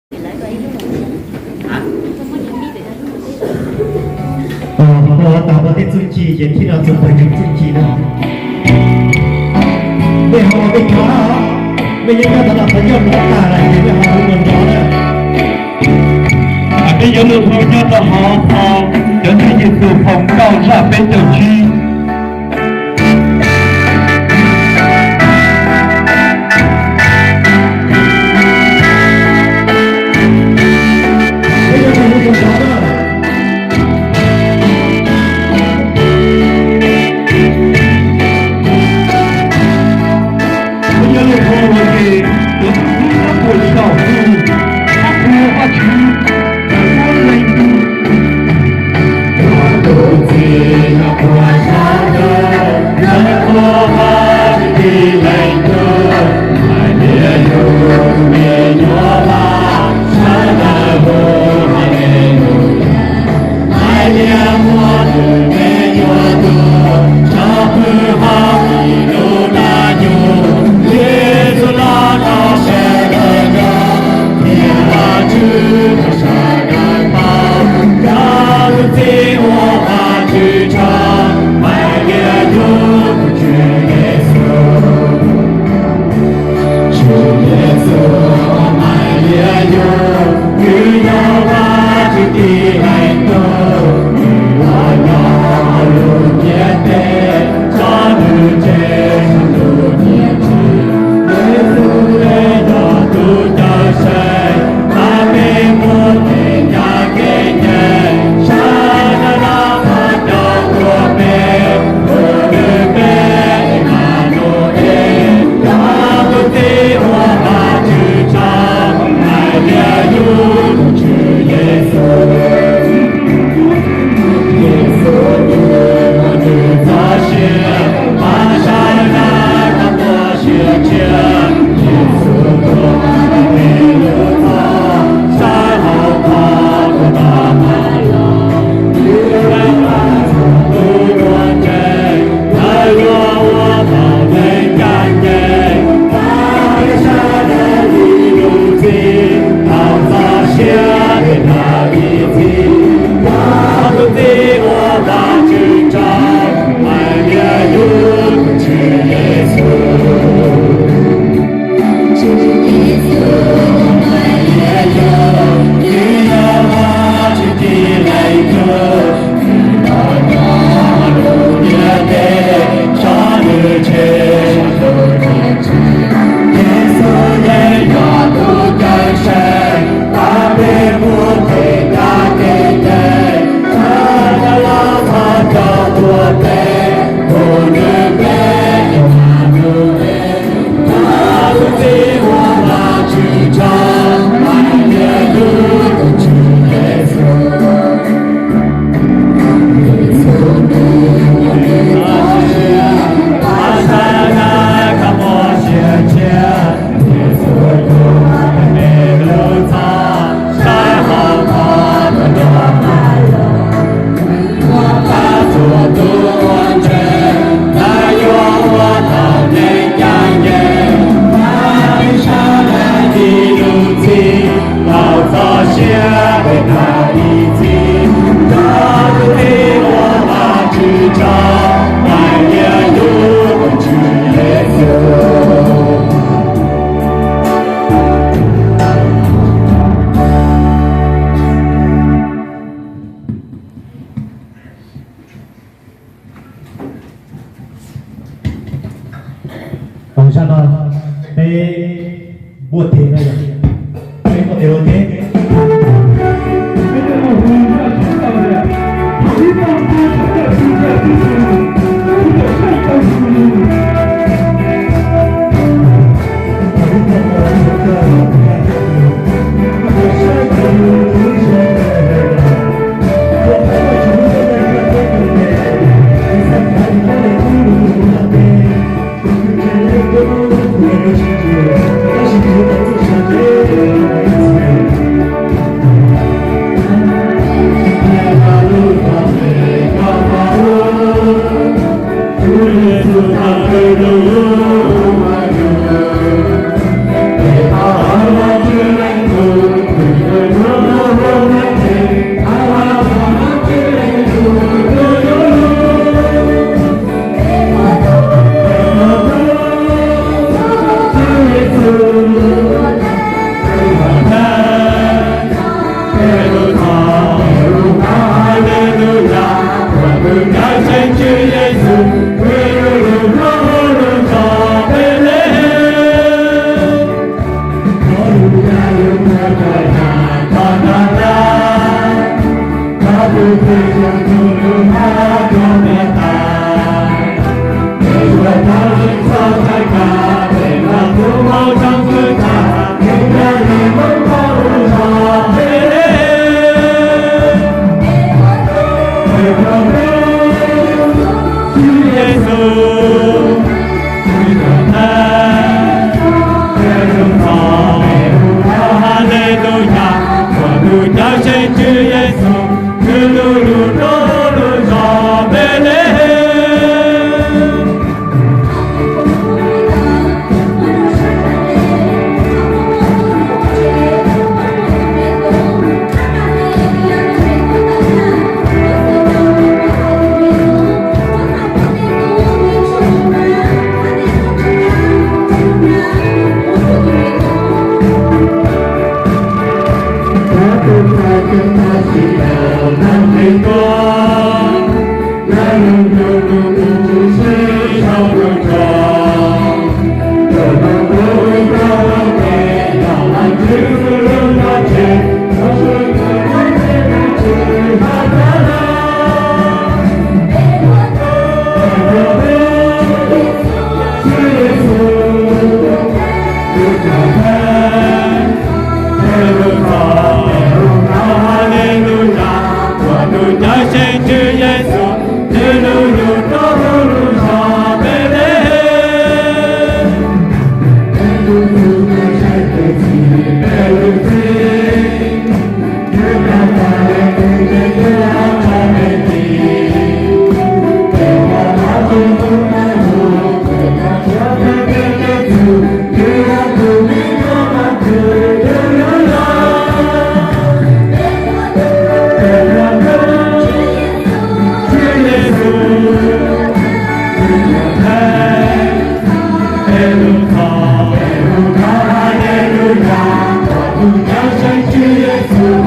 Ho tas pog tej txuj ci ces thiaj no txug pawg ntseeg txuj ci na. Mej ho ua mej cov, mej nyob nyob tod no qhov ncauj nrov tag lawm ces mej ho ua mus nrov na. Peb yuav lug hu nyob rau hauv phau, cov ntseeg Yexus phau kaum zaj peb caug tsib. Zaj no peb npuaj teg no yog, peb npuaj teg ua teb. Tswv Yexus, Nws lub lub zos Nplej Leeb, koj lub caij lub ntuj koj yam koj tag tag, koj tus Tswv yog tus lub hab koj tiav tas, es tsuas tau leej txhob txhawj koj, es koj tus maum tsoom kwv tij, es koj lub lub zos Nplej Leeb. Tswv Yexus, Tswv Yexus, Haleluya, koj tus Cawmseej Tswv Yexus, Nws lub lub zos Nplej Leeb. Haleluya, koj tus Cawmseej Tswv Yexus, Nws lub lub zos Nplej Leeb. Haleluya, koj tus Cawmseej Tswv Yexus,